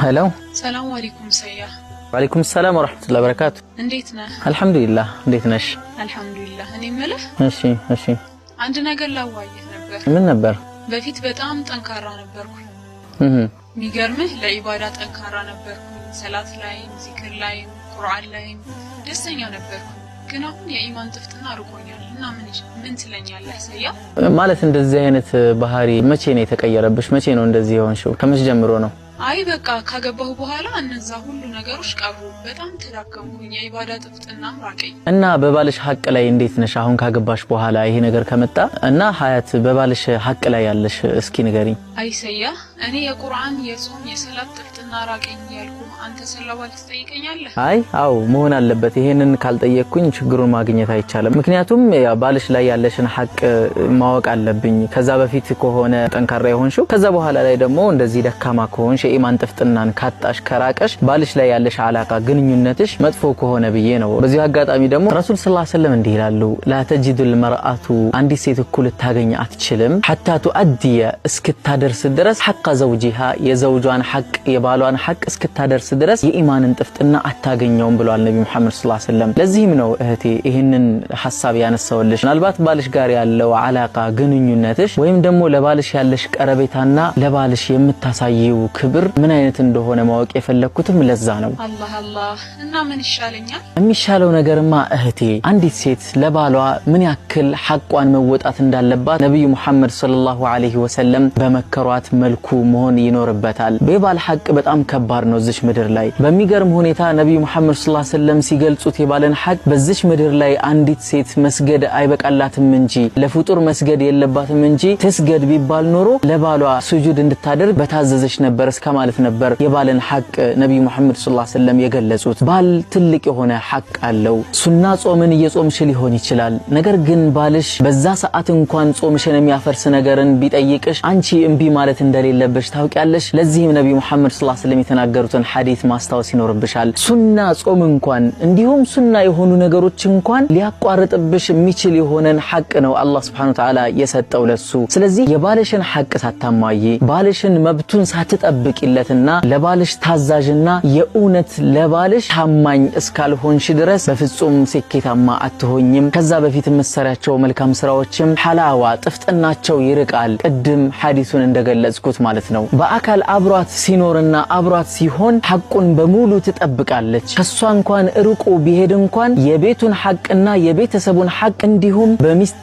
Hello። ሰላም አለይኩም ሰያ። ወአለይኩም ሰላም ወራህመቱላሂ ወበረካቱ። እንዴት ነህ? አልሐምዱሊላህ፣ እንዴት ነሽ? አልሐምዱሊላህ። እኔ የምልህ እሺ። አንድ ነገር ላዋየህ ነበር። ምን ነበር? በፊት በጣም ጠንካራ ነበርኩኝ። የሚገርምህ ለኢባዳ ጠንካራ ነበርኩኝ። ሰላት ላይም፣ ዚክር ላይም፣ ቁርአን ላይም ደስተኛ ነበርኩኝ። ግን አሁን የኢማን ጥፍጥና ርቆኛል እና ምን ትለኛለህ ሰያ? ማለት እንደዚህ አይነት ባህሪ መቼ ነው የተቀየረብሽ? መቼ ነው እንደዚህ የሆንሽው? ከመቼ ጀምሮ ነው? አይ በቃ ካገባሁ በኋላ እነዛ ሁሉ ነገሮች ቀሩ። በጣም ተዳከምኩኝ። የኢባዳ ጥፍጥናም ራቀኝ። እና በባልሽ ሀቅ ላይ እንዴት ነሽ? አሁን ካገባሽ በኋላ ይሄ ነገር ከመጣ እና ሀያት በባልሽ ሀቅ ላይ ያለሽ እስኪ ንገሪኝ። አይ ሰያ፣ እኔ የቁርአን፣ የጾም፣ የሰላት ጥፍጥና ራቀኝ ያልኩ አንተ ስለባል ትጠይቀኛለህ? አይ አው መሆን አለበት። ይሄንን ካልጠየቅኩኝ ችግሩን ማግኘት አይቻልም። ምክንያቱም ባልሽ ላይ ያለሽን ሀቅ ማወቅ አለብኝ። ከዛ በፊት ከሆነ ጠንካራ የሆንሽው፣ ከዛ በኋላ ላይ ደግሞ እንደዚህ ደካማ ከሆንሽ፣ የኢማን ጥፍጥናን ካጣሽ፣ ከራቀሽ፣ ባልሽ ላይ ያለሽ علاقة ግንኙነትሽ መጥፎ ከሆነ ብዬ ነው። በዚሁ አጋጣሚ ደግሞ ረሱል صلى الله عليه وسلم እንዲህ ይላሉ፣ لا تجد المرأة አንዲት ሴት እኩል ልታገኝ አትችልም፣ حتى تؤدي እስክታደርስ ድረስ፣ حق زوجها የዘውጇን ሐቅ፣ የባሏን ሐቅ እስክታደርስ ድረስ የኢማንን ጥፍጥና አታገኘውም ብለዋል ነቢ ሙሐመድ صلى الله عليه وسلم። ለዚህም ነው እህቴ ይህንን ሐሳብ ያነሳውልሽ። ምናልባት ባልሽ ጋር ያለው علاقة ግንኙነትሽ ወይም ደግሞ ለባልሽ ያለሽ ቀረቤታና ለባልሽ የምታሳይው ክብር ምን አይነት እንደሆነ ማወቅ የፈለግኩትም ለዛ ነው። አላህ አላህ። እና ምን ይሻለኛል? የሚሻለው ነገርማ እህቴ አንዲት ሴት ለባሏ ምን ያክል ሐቋን መወጣት እንዳለባት ነቢዩ ሙሐመድ صلى الله عليه وسلم በመከሯት መልኩ መሆን ይኖርበታል። የባል ሐቅ በጣም ከባድ ነው እዚች ምድር ላይ። በሚገርም ሁኔታ ነቢዩ ሙሐመድ صلى الله عليه وسلم ሲገልጹት የባልን ሐቅ በዚች ምድር ላይ አንዲት ሴት መስገድ አይበቃላትም እንጂ፣ ለፍጡር መስገድ የለባትም እንጂ፣ ትስገድ ቢባል ኖሮ ለባሏ ሱጁድ እንድታደርግ በታዘዘች ነበር እስከ ማለት ነበር የባልን ሐቅ ነቢዩ ሙሐመድ صلى الله عليه وسلم የገለጹት። ባል ትልቅ የሆነ ሐቅ አለው። ሱና ጾምን እየጾምሽ ሊሆን ይችላል። ነገር ግን ባልሽ በዛ ሰዓት እንኳን ጾምሽን የሚያፈርስ ነገርን ቢጠይቅሽ አንቺ እምቢ ማለት እንደሌለብሽ ታውቂያለሽ። ለዚህም ነቢዩ ሙሐመድ صلى الله عليه وسلم የተናገሩትን ሐዲስ ማስታወስ ይኖርብሻል። ሱና ጾም እንኳን እንዲሁም ሱና የሆኑ ነገሮች እንኳን ሊያቋርጥብሽ የሚችል የሆነን ሐቅ ነው አላህ سبحانه وتعالى የሰጠው ለሱ። ስለዚህ የባልሽን ሐቅ ሳታሟይ፣ ባልሽን መብቱን ሳትጠብቂለትና ለባልሽ ታዛዥና የእውነት ለባልሽ ታማኝ እስካልሆንሽ ድረስ በፍጹም ስኬታማ አትሆኝም። ከዛ በፊት የምትሰሪያቸው መልካም ስራዎችም حلاوة ጥፍጥናቸው ይርቃል። ቅድም ሐዲሱን እንደገለጽኩት ማለት ነው። በአካል አብሯት ሲኖርና አብሯት ሲሆን ሐቁን በሙሉ ትጠብቃለች። ከሷ እንኳን ርቆ ቢሄድ እንኳን የቤቱን ሐቅና የቤተሰቡን ሐቅ እንዲሁም በሚስት